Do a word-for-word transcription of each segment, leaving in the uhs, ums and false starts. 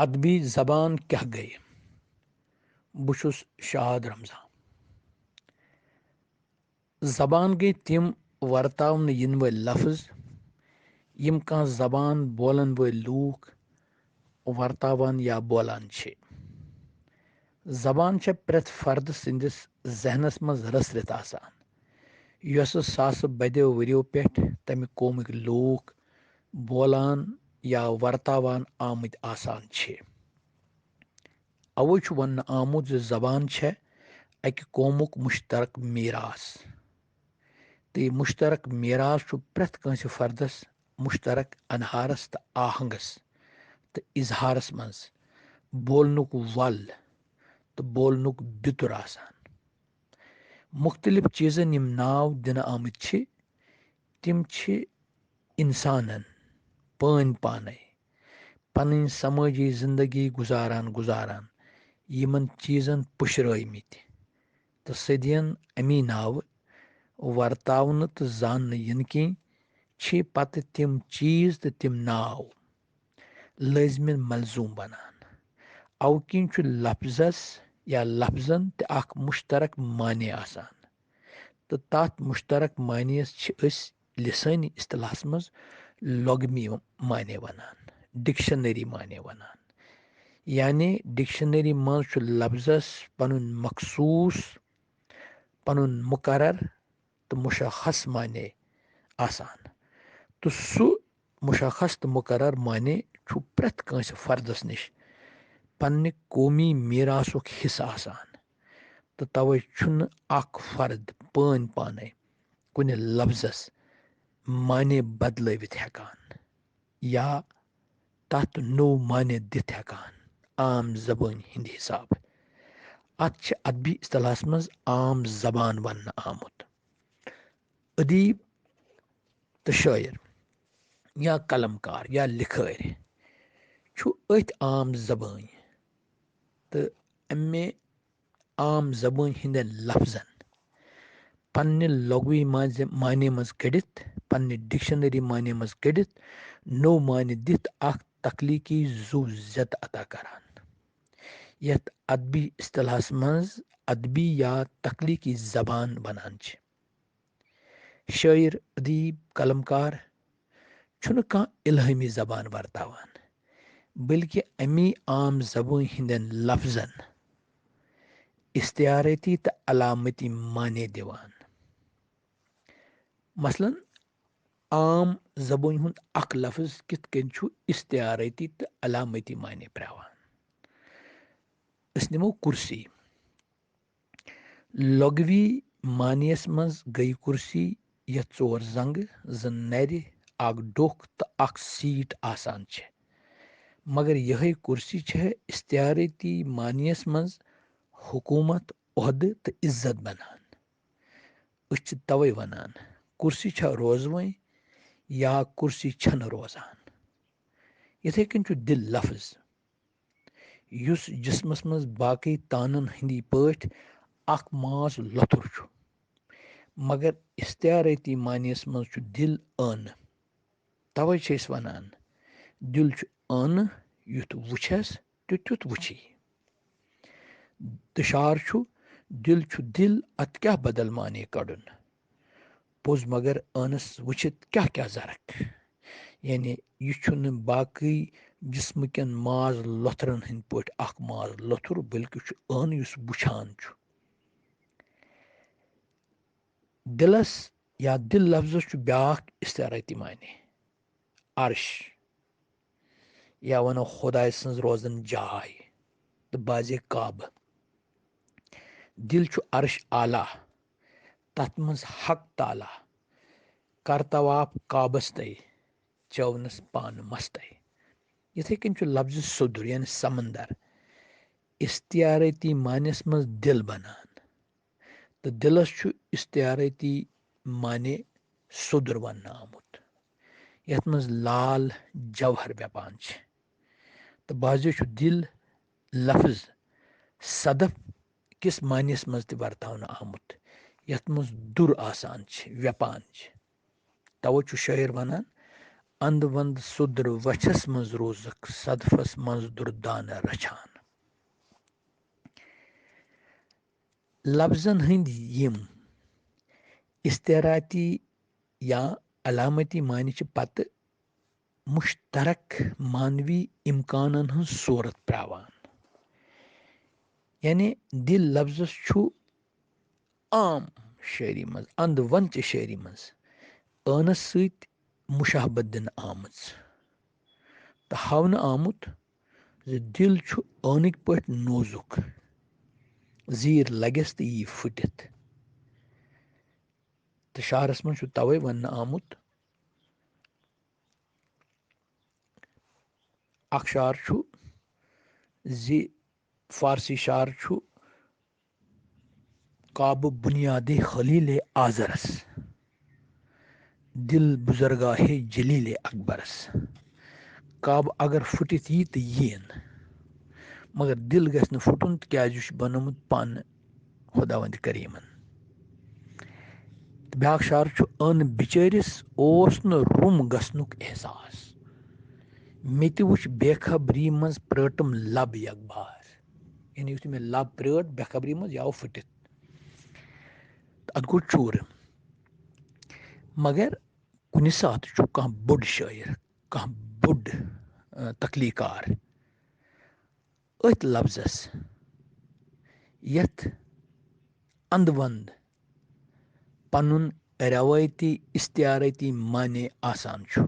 ادبی زبان کیٛاہ گٔے؟ بہٕ چھُس شاد رمضان۔ زبان گٔے تِم ورتاونہٕ یِنہٕ وٲلۍ لفظ، یِم کانٛہہ زبان بولن وٲلۍ لوٗکھ ورتاوان یا بولان چھِ۔ زبان چھےٚ پرٛٮ۪تھ فردٕ سٕنٛدِس ذہنس منٛز رٔژھرِتھ آسان، یۄسہٕ ساسہٕ بدیو ؤرِیو پٮ۪ٹھ تَمہِ قومٕکۍ لوٗکھ بولان یا ورتاوان آمٕتۍ آسان چھِ۔ اوے چھُ وننہٕ آمُت زِ زبان چھےٚ اکہِ قومُک مشترک میراث، تہٕ یہِ مشترک میراث چھُ پرٛٮ۪تھ کٲنٛسہِ فردس مشترک انہارس تہٕ آہنگس تہٕ اظہارس منٛز بولنُک ول تہٕ بولنُک بیتُر آسان۔ مختلف چیزن یِم ناو دِنہٕ آمٕتۍ چھِ، تِم چھِ انسانن پٲنۍ پانے پنٕنۍ سمٲجی زندگی گُزاران گُزاران یِمن چیزن پُشرٲومٕتۍ تہٕ صدین امی ناوٕ ورتاونہٕ تہٕ زاننہٕ یِنہٕ کِنۍ چھِ پتہٕ تِم چیز تہٕ تِم ناو لٲزمِ ملزوم بنان۔ اوٕ کِنۍ چھُ لفظس یا لفظن تہِ اکھ مشترک معنی آسان، تہٕ تتھ مشترک معنیَس چھِ أسۍ لسٲنی اصطلاحس منٛز لغوی معنی ونان، ڈکشنری معنی ونان۔ یعنی ڈکشنری منٛز چھُ لفظس پنُن مخصوص، پنُن مقرر تہٕ مشخص معنی آسان، تہٕ سُہ مشخص تہٕ مقرر معنی چھُ پرٛٮ۪تھ کٲنٛسہِ فردس نِش پننہِ قومی میراثُک حصہٕ آسان، تہٕ توے چھُنہٕ اکھ فرد پٲنۍ پانے کُنہِ لفظس معنی بدلٲوِتھ ہٮ۪کان یا تتھ نوٚو معنی دِتھ ہٮ۪کان عام زبٲنۍ ہٕنٛدِ حسابہٕ۔ اتھ چھِ ادبی اصطلاحس منٛز عام زبان وننہٕ آمُت۔ ادیب تہٕ شٲعر یا قلم کار یا لِکھٲرۍ چھُ أتھۍ عام زبٲنۍ تہٕ امہِ عام زبٲنۍ ہٕنٛدٮ۪ن لفظن پننہِ لغوی معنی منٛز کٔڑِتھ، پننہِ ڈکشنری معنی منٛز کٔڑِتھ، نوٚو معنی دِتھ اکھ تخلیقی زُو زیتہٕ عطا کران، یتھ ادبی اصطلاحس منٛز ادبی یا تخلیقی زبان ونان چھِ۔ شٲعر، ادیب، قلم کار چھُنہٕ کانٛہہ الہٲمی زبان ورتاوان، بلکہِ امی عام زبٲنۍ ہٕنٛدٮ۪ن لفظن استعارٲتی تہٕ علامتی معنی دِوان۔ مثلاً، عام زبٲنۍ ہُنٛد اکھ لفظ کِتھ کٔنۍ چھُ استعارٲتی تہٕ علامتی معنی پرٛاوان؟ أسۍ نِمو کُرسی۔ لغوی معنیَس منٛز گٔے کُرسی یَتھ ژور زنٛگہٕ، زٕ نَرِ، اکھ ڈوٚکھ تہٕ اکھ سیٖٹ آسان چھِ۔ مگر یِہے کُرسی چھےٚ استعارٲتی معنیَس منٛز حکوٗمت، عہدٕ تہٕ عزت بنان۔ أسۍ چھِ توے ونان، کُرسی چھا روزوٕنۍ یا کُرسی چھنہٕ روزان۔ یِتھے کٔنۍ چھُ دِل لفظ، یُس جسمس منٛز باقٕے تانن ہٕنٛدی پٲٹھۍ اکھ ماز لۄتھُر چھُ، مگر استعارٲتی معنیَس منٛز چھُ دِل ٲنہٕ۔ توے چھِ أسۍ ونان، دِل چھُ ٲنہٕ، یُتھ وُچھس تہٕ تیُتھ وُچھی۔ دُشار چھُ، دِل چھُ دِل، اتھ کیٛاہ بدل معنی کڑُن؟ پوٚز، مگر ٲنس وُچھِتھ کیٛاہ کیٛاہ زرکھ؟ یعنی، یہِ چھُنہٕ باقٕے جسمہٕ کٮ۪ن ماز لۄتھرن ہٕنٛدۍ پٲٹھۍ اکھ ماز لۄتھُر، بلکہِ چھُ ٲنہٕ یُس وُچھان چھُ۔ دِلس یا دِل لفظس چھُ بیٛاکھ استعارٲتی معنی، عرش، یا ونو خدایہِ سٕنٛز روزن جاے، تہٕ بعضے کعبہٕ۔ دِل چھُ عرش اعلیٰ، تتھ منٛز حق تعالیٰ، کر طواف کعبس تہٕ چٲونس پانہٕ مستَے۔ یِتھے کٔنۍ چھُ لفظ سدر یعنی سمندر استعارٲتی معنیَس منٛز دِل بنان، تہٕ دِلس چھُ استعارٲتی معنی سدر وننہٕ آمُت، یتھ منٛز لال جوہر ویپان چھِ۔ تہٕ بعضے چھُ دِل لفظ صدف کِس معنیَس منٛز تہِ ورتاونہٕ آمُت، یتھ منٛز دُر آسان چھِ، ویپان چھِ۔ توے چھُ شٲعر ونان، اندٕ وندٕ سُدرٕ وچھس منٛز روزکھ صدفس منٛز دُردانہٕ رچھان۔ لفظن ہٕنٛدۍ یِم استعاراتی یا علامتی معنی چھِ پتہٕ مشترک معنوی امکانن ہٕنٛز صورت پراوان۔ یعنی دِل لفظس چھُ عام شٲعری منٛز، اندٕ ونچہِ شٲعری منٛز ٲنس سۭتۍ مشابہت دِنہٕ آمٕژ تہٕ ہاونہٕ آمُت زِ دِل چھُ ٲنٕکۍ پٲٹھۍ نوزُک، زیٖر لگٮ۪س تہٕ یی پھٕٹِتھ۔ تہٕ شعرس منٛز چھُ توے وننہٕ آمُت، اکھ شعر چھُ زِ فارسی شعر چھُ کعبہٕ بنیادِ خلیلِ آزرس، دل بزرگاہِ جلیلِ اکبرس۔ کعبہٕ اگر پھٕٹِتھ یی تہٕ یِیِن، مگر دل گژھِ نہٕ پھُٹُن، تِکیازِ یہِ چھُ بنومُت پانہٕ خداوند کریمن۔ تہٕ بیاکھ شعر چھُ، "أن بِچٲرِس اوس نہٕ روٚم گژھنُک احساس، مےٚ تہِ وُچھ بے خبری منٛز پرٛٲٹٕم لب یک بار"۔ یعنی یُتھُے مےٚ لب پرٛٲٹ بے خبری منٛز، یہِ آو پھٕٹِتھ۔ تہٕ اَتھ گوٚو چوٗرٕ۔ مگر کُنہِ ساتہٕ چھُ کانٛہہ بوٚڑ شٲعر، کانٛہہ بوٚڑ، آ، تخلیٖق کار أتھۍ لفظس، یتھ اندٕ ونٛد پنُن روایتی استعارتی معنی آسان چھُ،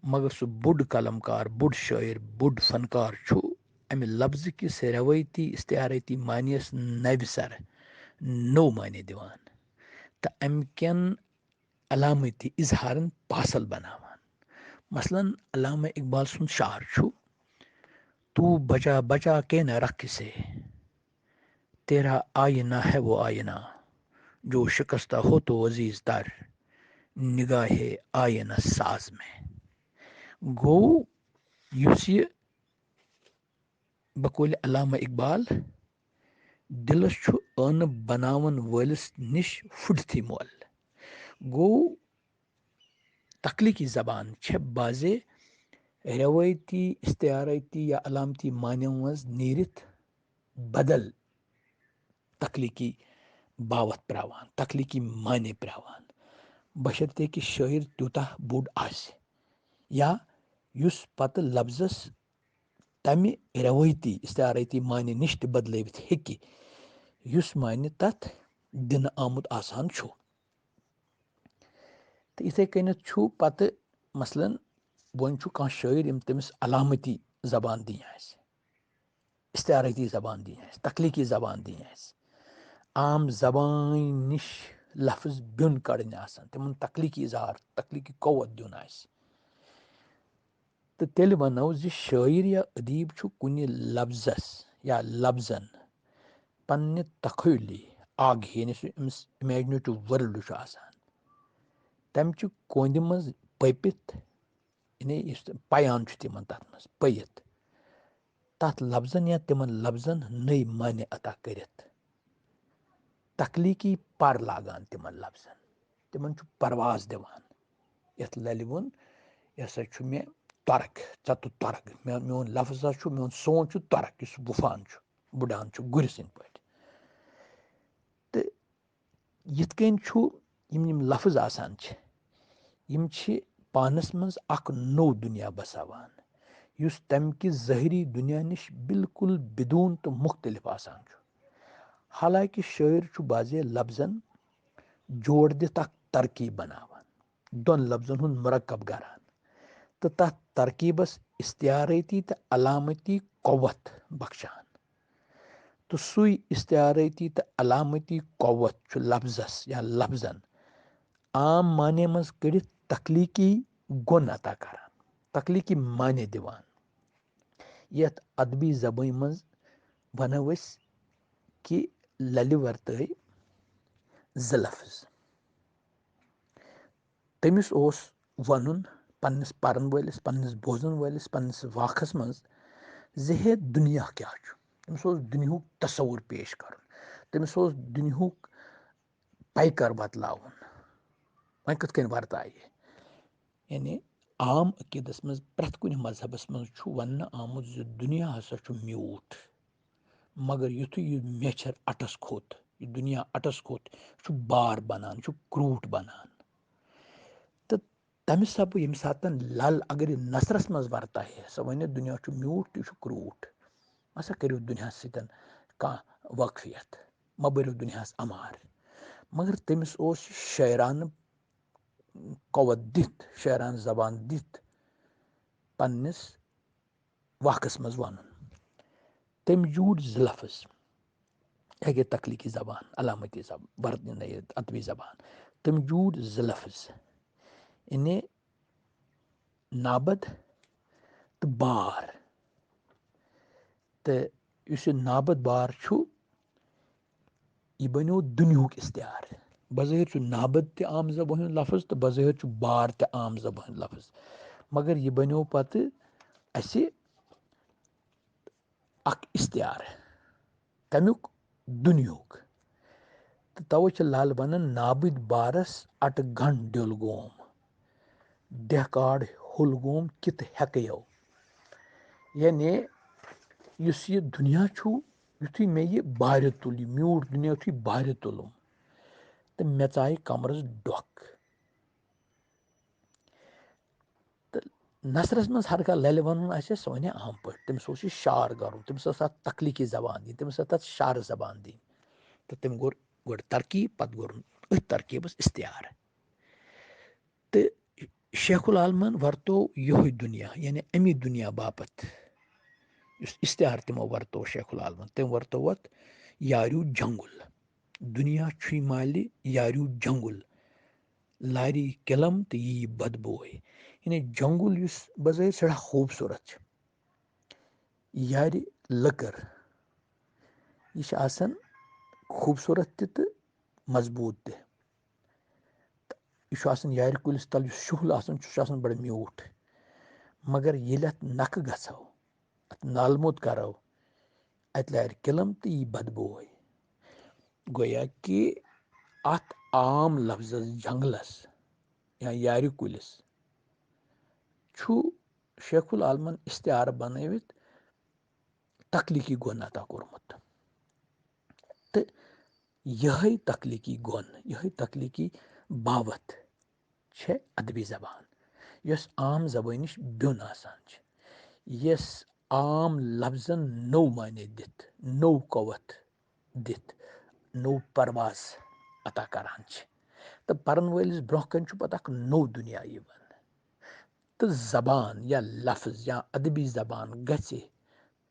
مگر سُہ بوٚڑ قلم کار، بوٚڑ شٲعر، بوٚڑ فنکار چھُ امہِ لفظہٕ کِس روایتی استعارتی معنیَس نوِ سرٕ نوٚو معنی دِوان تہٕ امہِ کٮ۪ن علامتی اظہارن پاسل بناوان۔ مثلاً علامہ اقبال سُنٛد شعر چھُ، "تو بچا بچا کے نہ رکھ اسے، تیرا آئینہ ہے وہ آئینہ، جو شکستہ ہو تو عزیز تر، نگاہِ آئینہ ساز میں"۔ گوٚو یُس یہِ بقولِ علامہ اقبال دِلس چھُ ٲنہٕ بناون وٲلِس نِش پھُٹتھٕے مۄل۔ گوٚو تخلیقی زبان چھےٚ بعضے روایتی، استعارتی یا علامتی معنیو منٛز نیٖرِتھ بدل تخلیقی باوتھ پراوان، تخلیقی معنی پراوان، بشرطیکہِ شٲعر تیوٗتاہ بوٚڑ آسہِ یا یُس پتہٕ لفظس تمہِ روایتی استعارتی معنی نِش تہِ بدلٲوِتھ ہیٚکہِ، یُس معنی تتھ دِنہٕ آمُت آسان چھُ۔ تہٕ یِتھے کٔنٮ۪تھ چھُ پتہٕ مثلاً وۄنۍ چھُ کانٛہہ شٲعر یِم تٔمِس علامتی زبان دِنۍ آسہِ، استعارتی زبان دِنۍ آسہِ، تخلیقی زبان دِنۍ آسہِ، عام زبانہِ نِش لفظ بیوٚن کڑٕنۍ آسن، تِمن تخلیقی اظہار، تخلیقی قوت دیُن آسہِ۔ تہٕ تیٚلہِ وَنو زِ شٲعر یا ادیٖب چھُ کُنہِ لفظس یا لفظن پننہِ تخیلی آگہی، یعنی سُہ أمِس imaginative world چھُ آسان، تَمہِ چہِ کوندِ منٛز پٔپِتھ، یعنی یُس پیان چھُ تِمن تَتھ منٛز پٔیِتھ، تَتھ لفظن یا تِمن لفظن نٔے معنی عطا کٔرِتھ، تخلیقی پر لاگان تِمن لفظن، تِمن چھُ پرواز دِوان۔ یَتھ لَلہِ ووٚن، "یہِ ہسا چھُ مےٚ تۄرک، ژےٚ تہٕ تۄرک، مےٚ، میون لفظ ہسا چھُ، میون سونٛچ چھُ تۄرک، یُس وُپھان چھُ، بُڈان چھُ گُرۍ سٕنٛدۍ پٲٹھۍ۔" تہٕ یِتھ کٔنۍ چھُ، یِم یِم لفظ آسان چھِ، یِم چھِ پانس منٛز اکھ نوٚو دُنیا بساوان، یُس تَمہِ کہِ ظٲہری دُنیا نِش بالکل بدوٗن تہٕ مُختٔلِف آسان چھُ۔ حالانکہِ شٲعر چھُ بعضے لفظن جوڑ دِتھ اکھ ترکیب بناوان، دۄن لفظن ہُنٛد مرکب گران تہٕ تتھ ترکیبس استعارٲتی تہٕ علامتی قوت بخشان۔ تہٕ سُے استعارٲتی تہٕ علامتی قوت چھُ لفظس یا لفظن عام معنی منٛز کٔڑِتھ تخلیقی گُن عطا کران، تخلیقی معنی دِوان۔ یتھ ادبی زبٲنۍ منٛز ونو أسۍ کہِ للہِ ورتٲے زٕ لفظ۔ تٔمِس اوس ونُن پننِس پرن وٲلِس، پننِس بوزن وٲلِس، پننِس واکھس منٛز زِ ہے دُنیا کیٛاہ چھُ۔ تٔمِس اوس دُنیہُک تصوُر پیش کرُن، تٔمِس اوس دُنیہُک پیکر بتلاوُن، وۄنۍ کِتھ کٔنۍ ورتایہِ۔ یعنی عام عقیٖدس منٛز پرٛٮ۪تھ کُنہِ مذہبس منٛز چھُ وننہٕ آمُت زِ دُنیا ہسا چھُ میوٗٹھ، مگر یُتھُے یہِ میچھر اَٹَس کھوٚت، یہِ دُنیا اَٹَس کھوٚت، چھُ بار بنان، چھُ کرٛوٗٹھ بنان۔ تہٕ تَمہِ سببہٕ ییٚمہِ ساتہٕ لل اگر یہِ نثرس منٛز ورتاوِ، سۄ وَنہِ دُنیا چھُ میوٗٹھ تہٕ یہِ چھُ کرٛوٗٹھ، مہ سا کٔرِو دُنیاہَس سۭتۍ کانٛہہ وٲقفیت، مہ بٔرِو دُنیاہَس اَمار۔ مگر تٔمِس اوس یہِ شٲعرانہٕ قوت دِتھ، شٲعرانہٕ زبان دِتھ پنٛنِس واقعس منٛز وَنُن۔ تٔمۍ جوٗڑ زٕ لفظ، یہِ گٔے تخلیٖقی زبان، علامتی زبان، ورتنہٕ یہِ ادبی زبان۔ تٔمۍ جوٗڑ زٕ لفظ، یعنی نابد تہٕ بار۔ تہٕ یُس یہِ نابد بار چھُ، یہِ بنیو دُنیہُک استعارٕ۔ بظٲہِر چھُ نابد تہِ عام زبٲنۍ ہُنٛد لفظ تہٕ بظٲہِر چھُ بار تہِ عام زبٲنۍ ہُنٛد لفظ، مگر یہِ بنیو پتہٕ اَسہِ اکھ استعارٕ۔ کمیُک؟ دُنیہُک۔ تہٕ توے چھِ لل ونان نابٕدۍ بارس اٹہٕ گنڈ ڈیُل گوم، دہ کاڑ ہُل گوم کِت ہٮ۪کیو۔ یعنی یُس یہِ دُنیا چھُ، یُتھُے مےٚ یہِ بارِ تُل، یہِ میوٗٹھ دُنیا یُتھُے بارِ تُلُم، تہٕ مےٚ ژایہِ کمرس ڈۄکھ۔ تہٕ نثرس منٛز ہر کانٛہہ للہِ ونُن آسہِ، سُہ ونہِ عام پٲٹھۍ۔ تٔمِس اوس یہِ شعر کرُن، تٔمِس ٲس اتھ تخلیٖقی زبان دِنۍ، تٔمِس ٲس تتھ شعر زبان دِنۍ۔ تہٕ تٔمۍ کوٚر گۄڈٕ ترکیب، پتہٕ کوٚرُن أتھۍ ترکیبس استعارٕ۔ تہٕ شیخ العالمن ورتو یِہوٚے دُنیا، یعنی اَمی دُنیا باپتھ یُس استعارٕ تِمو ورتو شیخ العالمن، تٔمۍ ورتو اَتھ یاریوٗ جنگُل۔ دُنیا چھُے مالہِ یاریوٗ جنگُل، لاری قلم تہٕ یی بدبوے۔ یعنی جنگُل یُس بظٲہِر سٮ۪ٹھاہ خوٗبصوٗرت چھُ، یارِ لٔکٕر، یہِ چھِ آسان خوٗبصوٗرت تہِ تہٕ مضبوٗط تہِ۔ تہٕ یہِ چھُ آسان یارِ کُلِس تَل، یُس شُہُل آسان چھُ، سُہ چھُ آسان بڑٕ میوٗٹھ۔ مگر ییٚلہِ اَتھ نَکھٕ گژھو، اَتھ نالہٕ موٚت کَرو، اَتہِ لارِ قلم تہٕ یی بدبوے۔ گویا کہِ اَتھ عام لفظس جنگلس یا یارِ کُلِس چھُ شیخ العالمن استعارٕ بنٲوِتھ تخلیٖقی گۄن عطا کوٚرمُت۔ تہٕ یِہوٚے تخلیٖقی گۄن، یِہوٚے تخلیٖقی باوتھ چھےٚ ادبی زبان، یۄس عام زبٲنۍ نِش بیوٚن آسان چھِ، یۄس عام لفظن نوٚو معنی دِتھ، نوٚو قوت دِتھ، نوٚو پرواز عطا کران چھِ۔ تہٕ پرن وٲلِس برونٛہہ کنہِ چھُ پتہٕ اکھ نوٚو دُنیا یِوان۔ تہٕ زبان یا لفظ یا ادبی زبان گژھِ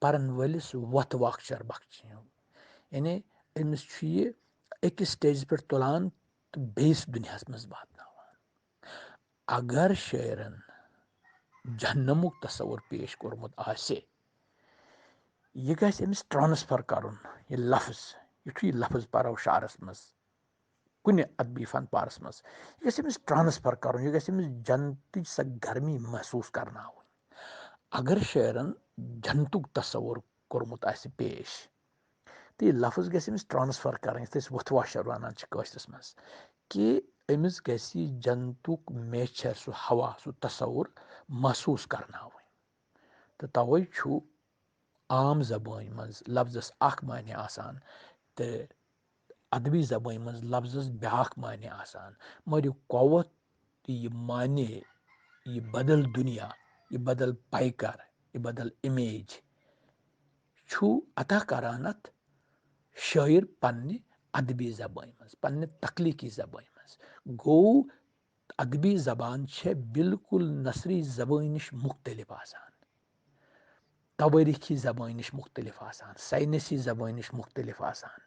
پرن وٲلِس وۄتھ واکچر بخشٕنۍ۔ یعنی أمِس چھُ یہِ أکِس stage پٮ۪ٹھ تُلان تہٕ بیٚیِس دُنیاہَس منٛز واتناوان۔ اگر شٲعرن جہنمُک تصور پیش کوٚرمُت آسہِ، یہِ گژھِ أمِس transfer کرُن، یہِ لفظ، یُتھُے یہِ لفظ پرو شعرس منٛز، کُنہِ ادبی فن پارس منٛز، یہِ گژھِ أمِس transfer کرُن، یہِ گژھِ أمِس جنتٕچ سۄ گرمی محسوٗس کرناوٕنۍ۔ اگر شٲعرن جنتُک تصور کوٚرمُت آسہِ پیش، تہٕ یہِ لفظ گژھِ أمِس transfer کرٕنۍ، یَتھ أسۍ وۄتھ واکچر وَنان چھِ کٲشرِس منٛز، کہِ أمِس گژھِ یہِ جنتُک میچھر، سُہ ہوا، سُہ تصور محسوٗس کرناوٕنۍ۔ تہٕ توے چھُ عام زبٲنۍ منٛز لفظس اکھ معنی آسان تہٕ ادبی زبٲنۍ منٛز لفظس بیٛاکھ معنی آسان۔ مگر یہِ قوت تہٕ یہِ معنی، یہِ بدل دُنیا، یہِ بدل پیکر، یہِ بدل image چھُ عطا کران اتھ شٲعر پننہِ ادبی زبٲنۍ منٛز، پننہِ تخلیٖقی زبٲنۍ منٛز۔ گوٚو، ادبی زبان چھےٚ بالکل نثری زبٲنۍ نِش مُختٔلِف آسان، توٲریٖخی زبٲنۍ نِش مُختٔلِف آسان، ساینسی زبٲنۍ نِش مُختٔلِف آسان،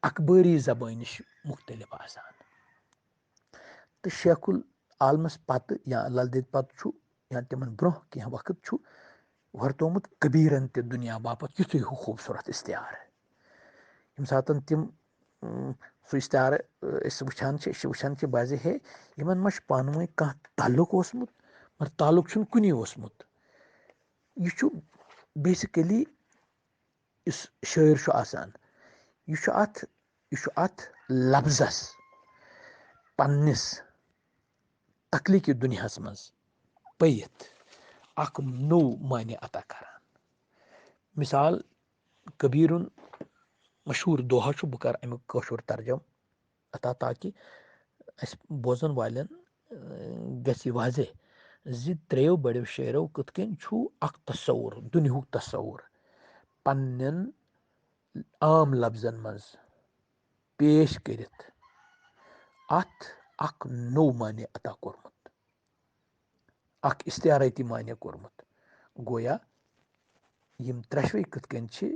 اخبٲری زبٲنۍ نِش مُختٔلِف آسان۔ تہٕ شیخ العالمس پتہٕ یا لل دٮ۪دِ پتہٕ چھُ یا تِمن برونٛہہ کینٛہہ وقت چھُ ورتومُت کبیرن تہِ دُنیا باپتھ یُتھُے ہیوٗ خوٗبصوٗرت استعارٕ۔ ییٚمہِ ساتہٕ تِم، اۭں، سُہ استعارٕ، اۭں، أسۍ وٕچھان چھِ، أسۍ چھِ وٕچھان کہِ بازِ ہے، یِمن ما چھُ پانہٕ ؤنۍ کانٛہہ تعلق اوسمُت، مگر تعلق چھُنہٕ کُنی اوسمُت۔ یہِ چھُ basically، یُس شٲعر چھُ آسان، یہِ چھُ اتھ، یہِ چھُ اتھ لفظس پننِس تخلیٖقی دُنیاہس منٛز پیٚیِتھ اکھ نوٚو معنی عطا کران۔ مثال، کبیرُن مشہوٗر دوہا چھُ، بہٕ کرٕ اَمیُک کٲشُر ترجمہٕ عطا، تاکہِ اَسہِ بوزن والٮ۪ن، اۭں، گژھِ یہِ واضح زِ ترٛیٚیو بڑیو شٲعرو کِتھ کٔنۍ چھُ اکھ تصور، دُنیہُک تصور، پننٮ۪ن عام لفظن منٛز پیش کٔرِتھ اَتھ اکھ نوٚو معنی عطا کوٚرمُت، اکھ استعارٲتی معنی کوٚرمُت۔ گویا یِم ترٛٮ۪شوَے کِتھ کٔنۍ چھِ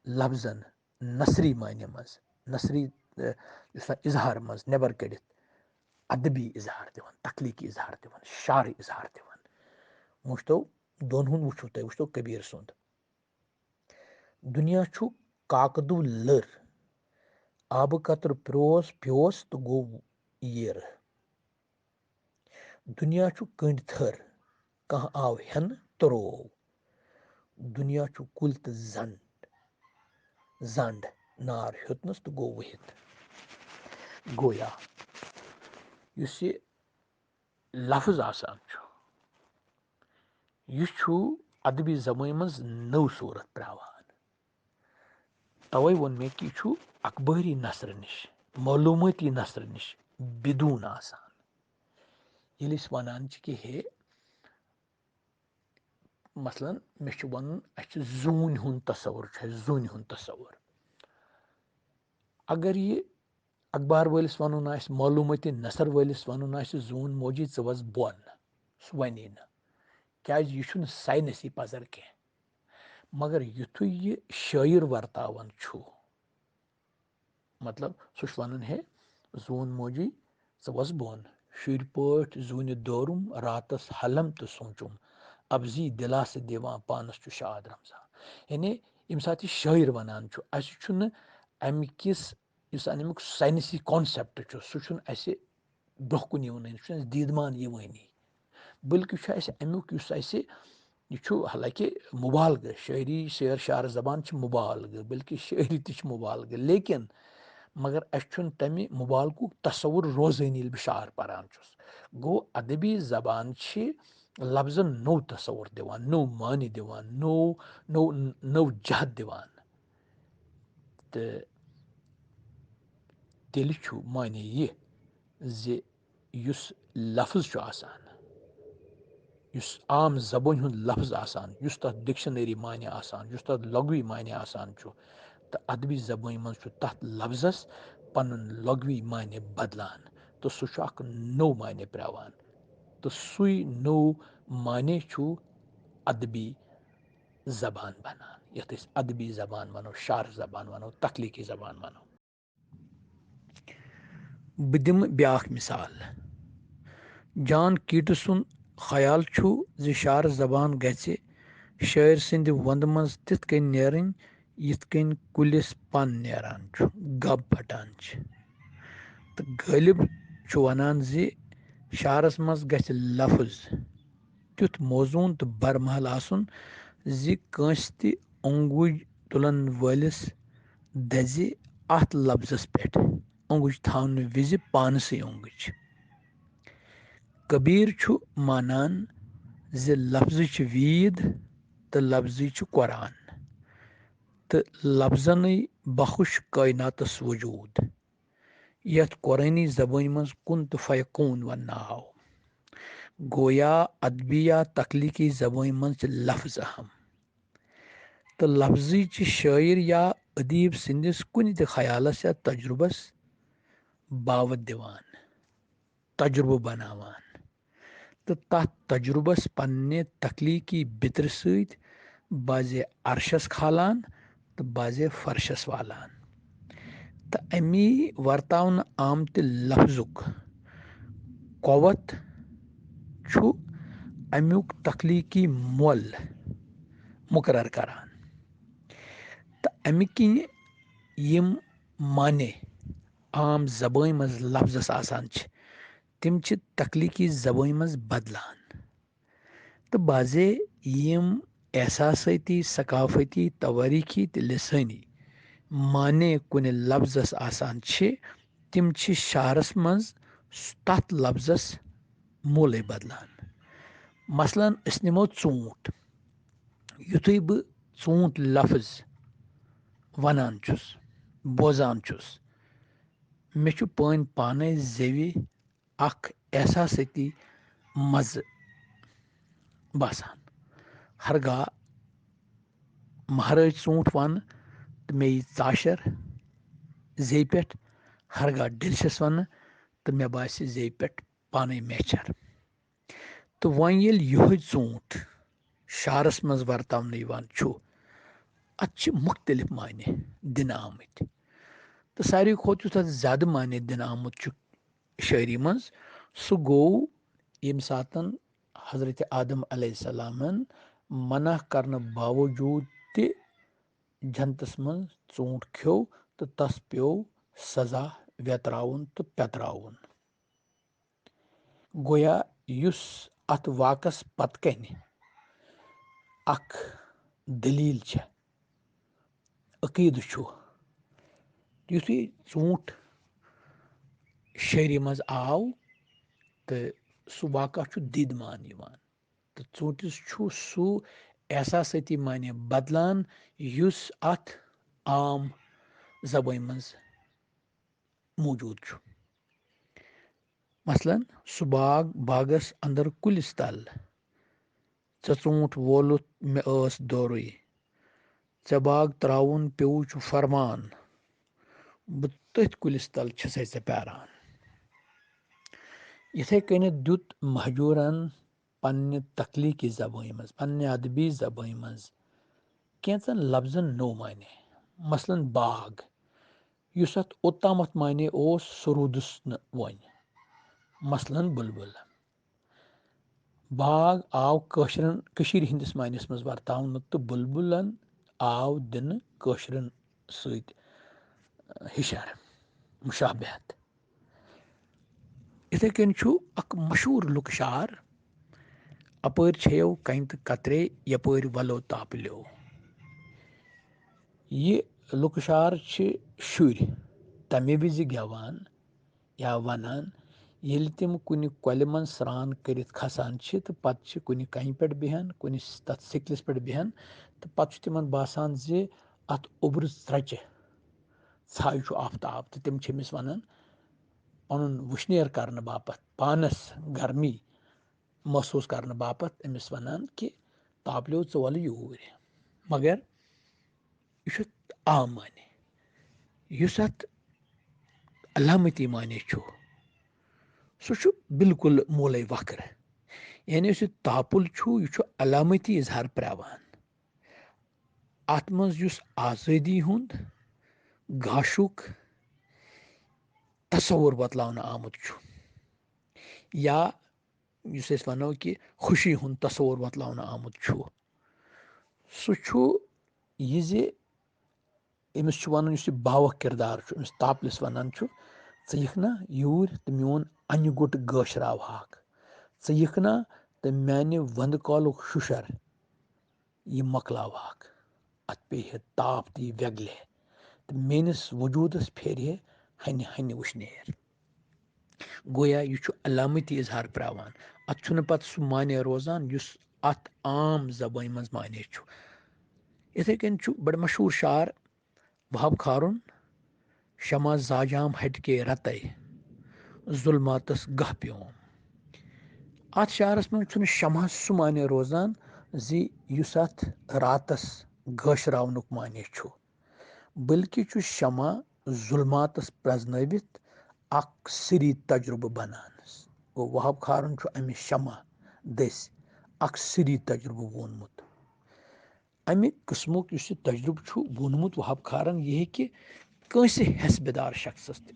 لفظن نثری معنی منٛز، نثری، اے، یُس وۄنۍ اظہار منٛز نٮ۪بر کٔڑِتھ ادبی اظہار دِوان، تخلیقی اظہار دِوان، شعری اظہار دِوان۔ وٕچھتو، دۄن ہُنٛد وٕچھِو تُہۍ، وٕچھتو کبیر سُنٛد۔ دُنیا چھُ کاکدو لٔر، آبہٕ قطرٕ پروس پیوس تہٕ گوٚو یِر۔ دُنیا چھُ کٔنٛڈۍ تھٔر، کانٛہہ آو ہٮ۪نہٕ تہٕ روو۔ دُنیا چھُ کُلۍ تہٕ زنٛڈ، زنٛڈ نار ہیوٚتنَس تہٕ گوٚو ؤہِتھ۔ گویا یُس یہِ لفظ آسان چھُ، یہِ چھُ ادبی زبٲنۍ منٛز نٔو صوٗرت پرٛاوان۔ توے ووٚن مےٚ کہِ یہِ چھُ اخبٲری نثرٕ نِش، معلوٗمٲتی نثرٕ نِش بدون آسان۔ ییٚلہِ أسۍ وَنان چھِ کہِ ہے، مثلاً، مےٚ چھُ وَنُن، اَسہِ چھُ زوٗنہِ ہُنٛد تصور، چھُ اَسہِ زوٗنہِ ہُنٛد تصور۔ اگر یہِ اخبار وٲلِس وَنُن آسہِ، معلوٗمٲتی نثر وٲلِس وَنُن آسہِ، زوٗن موجی، ژٕ وَس بۄن، سُہ وَنی نہٕ، کیٛازِ یہِ چھُنہٕ ساینسی پَزر کینٛہہ۔ مگر یُتھُے یہِ شٲعر ورتاوان چھُ، مطلب، سُہ چھُ وَنان، ہے، زوٗن موجی، ژٕ وَس بۄن۔ شُرۍ پٲٹھۍ زوٗنہِ دورُم، راتَس حلم تہٕ سونٛچُم۔ اَپزی دِلاسہٕ دِوان، پانَس چھُ شاد رمزان۔ یعنی، ییٚمہِ ساتہٕ یہِ شٲعر وَنان چھُ، اَسہِ چھُنہٕ اَمہِ کِس، یُس اَمیُک ساینسی concept چھُ، سُہ چھُنہٕ اَسہِ برٛونٛہہ کُن یِوانٕے، سُہ چھُنہٕ اَسہِ دیٖدمان یِوانٕے۔ بلکہِ چھُ اَسہِ اَمیُک، یُس اَسہِ یہِ چھُ حالانکہِ مُبالغہٕ، شٲعری، شعر شعر زبان چھِ مُبالغہٕ، بلکہِ شٲعری تہِ چھِ مُبالغہٕ، لیکن مگر اَسہِ چھُنہٕ تَمہِ مُبالغُک تصور روزٲنی ییٚلہِ بہٕ شعر پَران چھُس۔ گوٚو، ادبی زبان چھِ لفظن نوٚو تصور دِوان، نوٚو معنی دِوان، نوٚو، نوٚو، نٔو جہت دِوان۔ تہٕ تیٚلہِ چھُ معنی یہِ زِ یُس لفظ چھُ آسان، یُس عام زبٲنۍ ہُنٛد لفظ آسان، یُس تَتھ dictionary معنی آسان، یُس تَتھ لغوی معنی آسان چھُ، تہٕ ادبی زبٲنۍ منٛز چھُ تَتھ لفظس پَنُن لغوی معنی بدلان، تہٕ سُہ چھُ اکھ نوٚو معنی پرٛاوان، تہٕ سُے نوٚو معنی چھُ ادبی زبان بنان، یَتھ أسۍ ادبی زبان وَنو، شعر زبان وَنو، تخلیقی زبان وَنو۔ بہٕ دِمہٕ بیٛاکھ مثال۔ جان کیٖٹس سُنٛد خیال چھُ زِ شعر زبان گژھِ شٲعر سٕنٛدِ وۄندٕ منٛز تِتھ کٔنۍ نیرٕنۍ، یِتھ کٔنۍ کُلِس پَن نیران چھُ، گب پھٹان چھِ۔ تہٕ غٲلب چھُ وَنان زِ شعرس منٛز گژھِ لفظ تیُتھ موزوٗن تہٕ برمحل آسُن زِ کٲنٛسہِ تہِ اوٚنٛگُج تُلن وٲلِس دَزِ اَتھ لفظس پٮ۪ٹھ اوٚنٛگُج تھاونہٕ وِزِ پانسٕے اوٚنٛگٕج۔ کبیٖر چھُ مانان زِ لفظٕچ ویٖد تہٕ لفظٕچ قرآن تہٕ لفظنٕے بخش کائناتس وجوٗد، یَتھ قرآنی زبٲنۍ منٛز کُن تہٕ فیکون وننہٕ آو۔ گویا ادبی یا تخلیقی زبٲنۍ منٛز چھِ لفظ اہم۔ تہٕ لفظٕچ چھِ شٲعر یا ادیب سٕنٛدِس کُنہِ تہِ خیالس یا تجربس باوت دِوان، تجربہٕ بناوان تہٕ تتھ تجربس پننہِ تخلیقی بِترِ سۭتۍ بعضے عرشس کھالان تہٕ بعضے فرشس والان۔ تہٕ اَمی ورتاونہٕ آمتہِ لفظُک قوت چھُ اَمیُک تخلیقی مۄل مُقرر کران۔ تہٕ اَمہِ کِنۍ یِم معنی عام زبٲنۍ منٛز لفظس آسان چھِ، تِم چھِ تخلیقی زبٲنۍ منٛز بدلان۔ تہٕ بعضے یِم احساسٲتی، ثقافتی، توٲریٖخی تہٕ لسٲنی معنی کُنہِ لفظس آسان چھِ، تِم چھِ شعرس منٛز تتھ لفظس مولے بدلان۔ مثلاً، أسۍ نِمو ژوٗنٛٹھ۔ یُتھُے بہٕ ژوٗنٛٹھ لفظ وَنان چھُس، بوزان چھُس، مےٚ چھُ پٲنۍ پانَے زیوِ اکھ احساسٲتی مزٕ باسان۔ ہرگاہ مہرٲج ژوٗنٛٹھ وَنہٕ تہٕ مےٚ یی ژاشر زیٚیہِ پٮ۪ٹھ، ہرگاہ ڈیلشس وَنہٕ تہٕ مےٚ باسہِ زیٚیہِ پٮ۪ٹھ پانَے میچھر۔ تہٕ وۄنۍ ییٚلہِ یِہوٚے ژوٗنٛٹھ شعرس منٛز ورتاونہٕ یِوان چھُ، اتھ چھِ مُختٔلِف معنی دِنہٕ آمٕتۍ۔ تہٕ ساروی کھۄتہٕ یُس اتھ زیادٕ معنی دِنہٕ آمُت چھُ شٲعری منٛز، سُہ گوٚو ییٚمہِ ساتن حضرت آدم علیہ السلامن منع کرنہٕ باوجوٗد تہِ جنتس منٛز ژوٗنٛٹھ کھیوٚو تہٕ تس پیوٚو سزا ویتراوُن تہٕ پیتراوُن۔ گویا یُس اتھ واقعس پتہٕ کنہِ اکھ دٔلیٖل چھےٚ، عقیٖدٕ چھُ، یُتھُے ژوٗنٛٹھ شٲعری منٛز آو تہٕ سُہ واقعہ چھُ دیٖدمان یِوان۔ تہٕ ژوٗنٛٹھِس چھُ سُہ احساسٲتی معنی بدلان، یُس اتھ عام زبٲنۍ منٛز موجود چھُ۔ مثلاً، سُہ باغ، باغس اندر کُلِس تل، ژےٚ ژوٗنٛٹھ وولُتھ مےٚ ٲس دورٕے، ژےٚ باغ ترٛاوُن پیوٚو چھُ فرمان، بہٕ تٔتھۍ کُلِس تل چھسے ژےٚ پیاران۔ یِتھے کٔنٮ۪تھ دیُت مہجوٗرن پننہِ تخلیقی زبٲنۍ منٛز، پننہِ ادبی زبٲنۍ منٛز کینٛژن لفظن نوٚو معنی۔ مثلاً، باغ، یُس اتھ اوٚتامتھ معنی اوس، سُہ روٗدُس نہٕ وۄنۍ۔ مثلاً، بُلبُل۔ باغ آو کٲشرٮ۪ن، کٔشیٖرِ ہٕنٛدِس معنیَس منٛز ورتاونہٕ تہٕ بُلبُلن آو دِنہٕ کٲشرٮ۪ن سۭتۍ ہِشر، مُشابہت۔ یِتھے کٔنۍ چھُ اکھ مشہوٗر لُکہٕ شعر، اپٲرۍ چھیو کنہِ تہٕ کترے، یپٲرۍ ولو تاپہٕ لیو۔ یہِ لُکہٕ شعر چھِ شُرۍ تمہِ وِزِ گٮ۪وان یا ونان، ییٚلہِ تِم کُنہِ کۄلہِ منٛز سرٛان کٔرِتھ کھسان چھِ تہٕ پتہٕ چھِ کُنہِ کنہِ پٮ۪ٹھ بیٚہان، کُنہِ س-، تتھ سِکلِس پٮ۪ٹھ بیٚہان، تہٕ پتہٕ چھُ تِمن باسان زِ اتھ اوٚبرٕ ژرٛچہِ ژھایہِ چھُ آفتاب، تہٕ تِم چھِ أمِس ونان پنُن وُشنیر کرنہٕ باپتھ، پانس گرمی محسوٗس کرنہٕ باپتھ أمِس ونان کہِ تاپہٕ لیو، ژٕ وَلہٕ یوٗرۍ۔ مگر یہِ چھُ عام معنی۔ یُس اتھ علامتی معنی چھُ، سُہ چھُ بالکل مولے وکھرٕ۔ یعنی یُس یہِ تاپُل چھُ، یہِ چھُ علامتی اظہار پرٛاوان۔ اتھ منٛز یُس آزٲدی ہُنٛد گاشُک تصور بتلاونہٕ آمُت چھُ، یا یُس أسۍ ونو کہِ خوشی ہُنٛد تصور وۄتلاونہٕ آمُت چھُ، سُہ چھُ یہِ زِ أمِس چھُ ونان، یُس یہِ باوَکھ کِردار چھُ، أمِس تاپلِس ونان چھُ، "ژٕ یِکھ نا یوٗرۍ تہٕ میون انہِ گوٚٹ گٲشراوہاکھ، ژٕ یِکھ نا تہٕ میانہِ وندٕ کالُک شُشر یہِ مۄکلاوہاکھ، اتھ پیٚیہِ ہے تاپھ تہٕ یہِ وٮ۪گلہِ ہے تہٕ میٲنِس وجوٗدس پھیرِ ہے ہنہِ ہنہِ وُشنیر۔" گویا یہِ چھُ علامتی اظہار پرٛاوان۔ اتھ چھُنہٕ پتہٕ سُہ معنی روزان یُس اتھ عام زبٲنۍ منٛز معنی چھُ۔ یِتھے کٔنۍ چھُ بڑٕ مشہوٗر شعر وہاب خارُن، "شمع زاجام ہٹہِ کے رتے، ظلماتس گاہ پیوم۔" اتھ شعرس منٛز چھُنہٕ شمعس سُہ معنی روزان زِ یُس اتھ راتس گٲشراونُک معنی چھُ، بلکہِ چھُ شمع ظلماتس پرٛزنٲوِتھ اکھ سری تجربہٕ بنان۔ گوٚو، وہاب خارن چھُ امہِ شمع دٔسۍ اکھ سری تجربہٕ وونمُت۔ امہِ قٕسمُک یُس یہِ تجربہٕ چھُ وونمُت وہاب خارن، یہِ ہیٚکہِ کٲنٛسہِ حسبہِ دار شخصس تہِ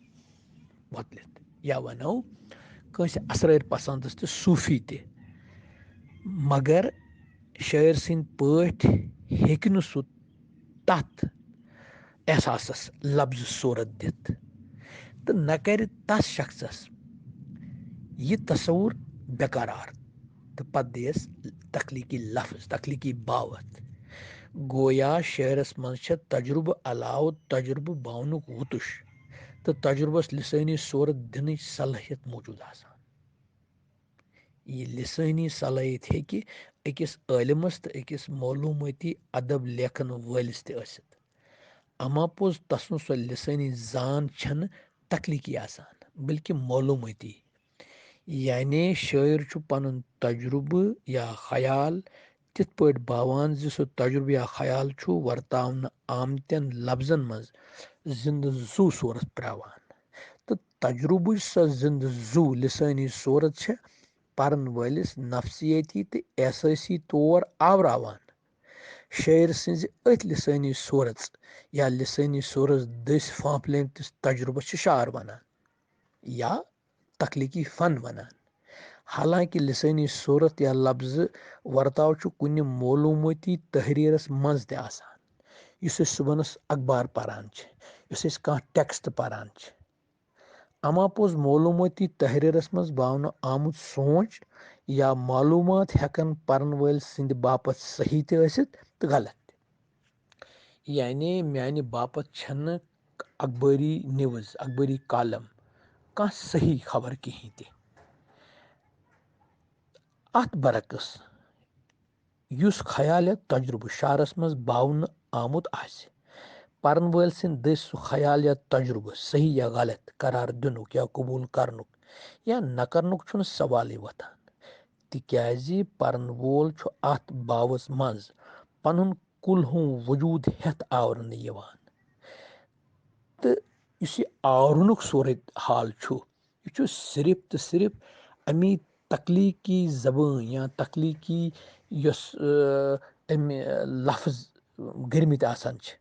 وۄتلِتھ، یا ونو کٲنٛسہِ اسرٲرۍ پسندس تہِ، صوٗفی تہِ۔ مگر شٲعر سٕنٛدۍ پٲٹھۍ ہیٚکہِ نہٕ سُہ تتھ احساسس لفظ صوٗرت دِتھ، تہٕ نہ کرِ تس شخصس یہِ تصور بے قرار تہٕ پتہٕ دِیس تخلیقی لفظ، تخلیقی باوتھ۔ گویا شعرس منٛز چھےٚ تجربہٕ علاوٕ تجربہٕ باونُک وُتُش تہٕ تجربس لسٲنی صورت دِنٕچ صلٲحیت موجود آسان۔ یہِ لسٲنی صلٲحیت ہیٚکہِ أکِس عٲلمس تہٕ أکِس معلومٲتی ادب لیکھن وٲلِس تہِ ٲسِتھ۔ اما پوٚز تسُنٛد سۄ لسٲنی زان چھنہٕ تخلیقی آسان، بلکہ معلومٲتی۔ یعنی شٲعر چھُ پنُن تجربہٕ یا خیال تِتھ پٲٹھۍ باوان زِ سُہ تجربہٕ یا خیال چھُ ورتاونہٕ آمتٮ۪ن لفظن منٛز زِندٕ زُو صورت پراوان۔ تہٕ تجربٕچ سۄ زِندٕ زُو لسٲنی صورت چھےٚ پرن وٲلِس نفسیٲتی تہٕ احسٲسی طور آوراوان۔ شٲعر سٕنٛزِ أتھۍ لسٲنی صورژ یا لسٲنی صورژ دٔسۍ پھانپھلیمتِس تجربس چھِ شعر ونان یا تخلیقی فن ونان۔ حالانکہ لسٲنی صورت یا لفظ ورتاو چھُ کُنہِ معلومٲتی تحریرس منٛز تہِ آسان، یُس أسۍ صبحنس اخبار پران چھِ، یُس أسۍ کانٛہہ ٹیکسٹ پران چھِ۔ اما پوٚز معلومٲتی تحریرس منٛز باونہٕ آمُت سونچ یا معلومات ہیکن پرن وٲلۍ سٕنٛدِ باپتھ صحیح تہِ ٲسِتھ تہٕ غلط تہِ۔ یعنی میانہِ باپتھ چھنہٕ اخبٲری نِوٕز، اخبٲری کالم کانٛہہ صحیح خبر کِہیٖنۍ تہِ۔ اتھ برعکس، یُس خیال یا تجربہٕ شعرس منٛز باونہٕ آمُت آسہِ، پرن وٲلۍ سٕنٛدِ دٔسۍ سُہ خیال یا تجربہٕ صحیح یا غلط قرار دِنُک یا قبول کرنُک یا نہ کرنُک چھُنہٕ سوالٕے وۄتھان، تِکیازِ پرن وول چھُ اتھ باوس منٛز پنُن کُلہُم وجود ہٮ۪تھ آورنہٕ یِوان۔ تہٕ یُس یہِ آورنُک صورت حال چھُ، یہِ چھُ صرف تہٕ صرف اَمی تخلیقی زبٲنۍ یا تخلیقی یۄس، آ، اَمہِ لفظ گٔرمٕتۍ آسان چھِ،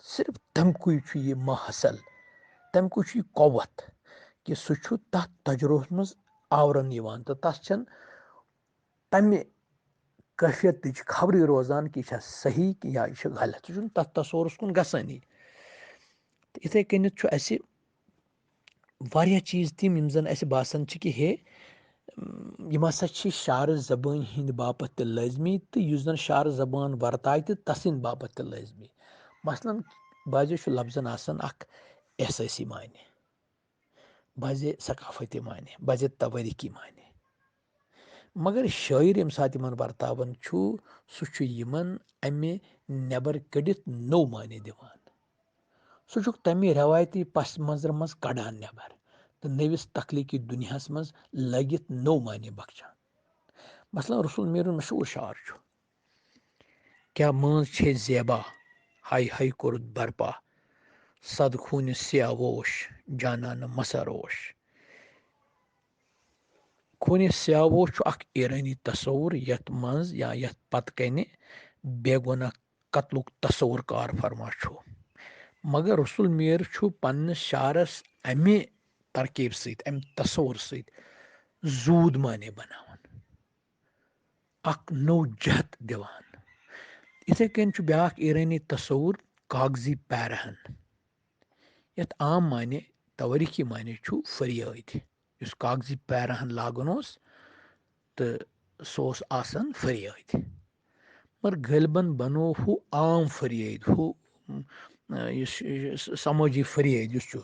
صرف تَمہِ کُے چھُ یہِ ماحصل، تَمہِ کُے چھُ یہِ قوت کہِ سُہ چھُ تَتھ تجربس منٛز آورن یِوان تہٕ تَس چھَنہٕ تَمہِ کٲفیتٕچ خبرٕے روزان کہِ یہِ چھا صحیح کہِ یا یہِ چھُ غلط۔ سُہ چھُنہٕ تَتھ تصورس کُن گژھٲنی۔ تہٕ یِتھَے کٔنٮ۪تھ چھُ اَسہِ واریاہ چیٖز تِم، یِم زَن اَسہِ باسان چھِ کہِ ہے، یِم ہسا چھِ شعر زبٲنۍ ہِنٛدِ باپتھ تہِ لٲزمی، تہٕ یُس زَن شعر زبان ورتایہِ تہِ تَسٕنٛدِ باپتھ تہِ لٲزمی۔ مثلاً، بعضیو چھُ لفظن آسان اکھ احسٲسی معنی، بعضے ثقافتی معنی، بعضے توٲریٖخی معنی۔ مگر شٲعر ییٚمہِ ساتہٕ یِمن ورتاوان چھُ، سُہ چھُ یِمن اَمہِ نٮ۪بر کٔڑِتھ نوٚو معنی دِوان۔ سُہ چھُکھ تَمہِ رٮ۪وایتی پس منظرٕ منٛز کڑان نٮ۪بر تہٕ نٔوِس تخلیقی دُنیاہس منٛز لٲگِتھ نوٚو معنی بخشان۔ مثلاً، رسول میٖرُن مشہوٗر شعر چھُ، کیٛاہ مٲنٛز چھے زیبا، ہاے ہاے کوٚرُتھ برپا، صد خوٗنہِ سیاہ ووش، جانانہٕ مسا روش۔ خوٗنہِ سیاہ ووش چھُ اکھ ایرٲنی تصوُر، یتھ منٛز یا یتھ پتہٕ کنہِ بے گۄناہ قتلُک تصوُر کار فرما چھُ۔ مگر رسول میر چھُ پننِس شعرس امہِ ترکیب سۭتۍ، امہِ تصوُر سۭتۍ زوٗد معنی بناوان، اکھ نوٚو جہت دِوان۔ یِتھے کٔنۍ چھُ بیاکھ ایرٲنی تصوُر کاغذی پیرہن، یتھ عام معنی، توٲریٖخی معنی چھُ فریٲدۍ، یُس کاغذی پیرہن لاگُن اوس تہٕ سُہ اوس آسان فریٲدۍ۔ مگر غٲلبن بنوو ہُہ عام فریٲدۍ، ہُہ، م، یُس، یُس سمٲجی فریٲدۍ یُس چھُ،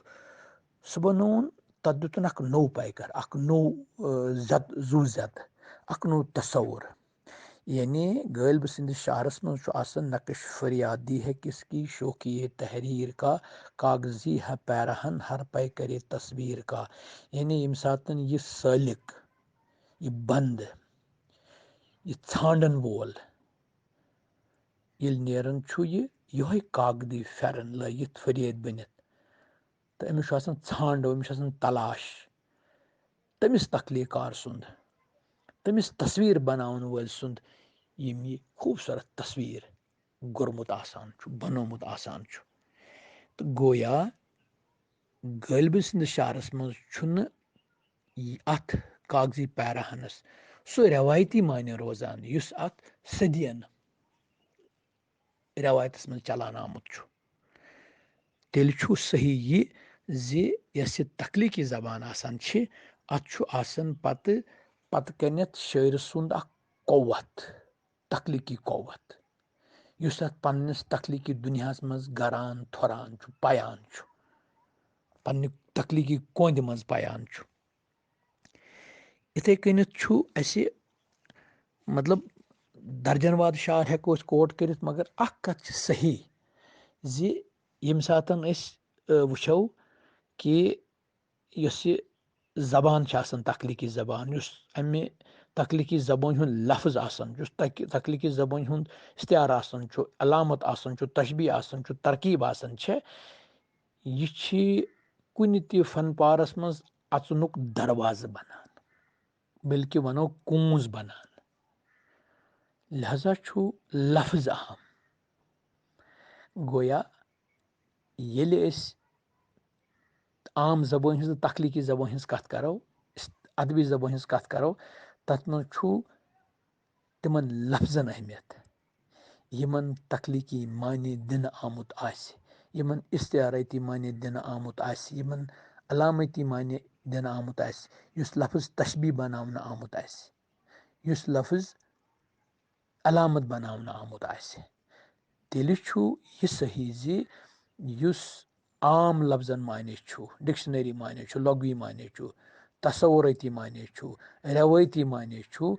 سُہ بنووُن، تتھ دیُتُن اکھ نوٚو پیکر، اکھ نوٚو، آ، زد، زُو زد، اکھ نوٚو تصوُر۔ یعنی غٲلبہٕ سٕنٛدِس شعرس منٛز چھُ آسان نقش فریادی ہے کس کی شوخی ہے تحریر کا، کاغذی ہے پیرہن ہر پیکرِ تصویر کا۔ یعنی ییٚمہِ ساتہٕ یہِ سٲلِک، یہِ بنٛد، یہِ ژھانٛڈن وول ییٚلہِ نیران چھُ، یہِ یِہوٚے کاغذی پھٮ۪رن لٲگِتھ فریٲدۍ بٔنِتھ، تہٕ أمِس چھُ آسان ژھانٛڈو، أمِس چھُ آسان تلاش تٔمِس تخلیٖق کار سُنٛد، تٔمِس تصویٖر بناون وٲلۍ سُنٛد، ییٚمۍ یہِ خوٗبصوٗرت تصویٖر گوٚرمُت آسان چھُ، بنومُت آسان چھُ۔ تہٕ گویا غٲلبہٕ سٕنٛدِس شعرس منٛز چھُنہٕ یہِ، اتھ کاغذی پیراہنس سُہ رٮ۪وایتی معنی روزان، یُس اتھ صدین رٮ۪وایتس منٛز چلان آمُت چھُ۔ تیٚلہِ چھُ صحیح یہِ زِ یۄس یہِ تخلیٖقی زبان آسان چھِ، اتھ چھُ آسان پتہٕ، پتہٕ کنٮ۪تھ شٲعرٕ سُنٛد اکھ قوت، تخلیٖقی قوت، یُس اتھ پننِس تخلیٖقی دُنیاہس منٛز گران، تھۄران چھُ، پَیان چھُ، پننہِ تخلیٖقی کوندِ منٛز پَیان چھُ۔ یِتھَے کٔنٮ۪تھ چھُ اَسہِ، مطلب، درجن واد شعر ہٮ۪کو أسۍ کوٹ کٔرِتھ، مگر اَکھ کَتھ چھِ صحیح زِ ییٚمہِ ساتَن أسۍ، آ، وٕچھو کہِ یۄس یہِ زبان چھِ آسان، تخلیٖقی زبان، یُس اَمہِ تخلیٖقی زبٲنۍ ہُنٛد لفظ آسان، یُس تَکہِ-، تخلیٖقی زبٲنۍ ہُنٛد استعارٕ آسان چھُ، علامت آسان چھُ، تشبیٖہ آسان چھُ، ترکیٖب آسان چھےٚ، یہِ چھِ کُنہِ تہِ فن پارس منٛز اَژنُک دروازٕ بنان، بلکہِ وَنو کونٛز بنان۔ لہذا چھُ لفظ اہم۔ گویا ییٚلہِ أسۍ عام زبٲنۍ ہٕنٛز تہٕ تخلیٖقی زبٲنۍ ہٕنٛز کَتھ کَرو، أسۍ ادبی زبٲنۍ ہٕنٛز کَتھ کَرو، تَتھ منٛز چھُ تِمن لفظن اہمیت، یِمن تخلیٖقی معنی دِنہٕ آمُت آسہِ، یِمن استعارٲتی معنی دِنہٕ آمُت آسہِ، یِمن علامتی معنی دِنہٕ آمُت آسہِ، یُس لفظ تشبیٖہ بناونہٕ آمُت آسہِ، یُس لفظ علامت بناونہٕ آمُت آسہِ، تیٚلہِ چھُ یہِ صحیح زِ یُس عام لفظن معنی چھُ، ڈکشنری معنی چھُ، لغوی معنی چھُ، تصورٲتی معنی چھُ، رٮ۪وٲیتی معنی چھُ،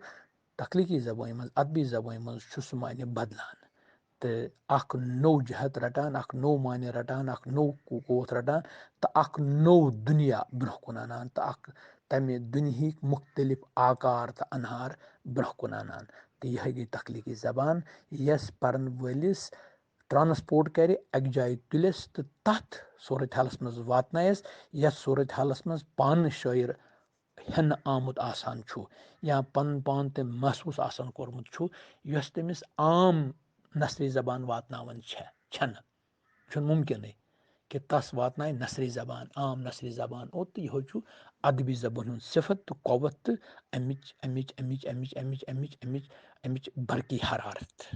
تخلیٖقی زبٲنۍ منٛز، ادبی زبٲنۍ منٛز چھُ سُہ معنی بدلان تہٕ اکھ نوٚو جہت رٹان، اکھ نوٚو معنی رٹان، اکھ نوٚو قو-، قوت رٹان تہٕ اکھ نوٚو دُنیا برٛونٛہہ کُن انان تہٕ اکھ تمہِ دُنیہٕکۍ مُختٔلِف آکار تہٕ انہار برٛونٛہہ کُن انان۔ تہٕ یِہے گٔے تخلیٖقی زبان، یۄس پرن وٲلِس ٹرانسپورٹ کرِ اکہِ جایہِ تُلِس تہٕ تتھ صورت حالس منٛز واتنایس، یتھ صورت حالس منٛز پانہٕ شٲعر ہٮ۪نہٕ آمُت آسان چھُ یا پنُن پان تٔمۍ محسوٗس آسان کوٚرمُت چھُ، یۄس تٔمِس عام نثری زبان واتناوان چھےٚ، چھنہٕ، چھُنہٕ مُمکِنٕے کہِ تس واتنایہِ نثری زبان، عام نثری زبان اوت۔ تہٕ یِہوٚے چھُ ادبی زبٲنۍ ہُنٛد صفت تہٕ قوت تہٕ امِچ، امِچ، امِچ، امِچ، امِچ، امِچ، امِچ، امِچ برقی حرارت۔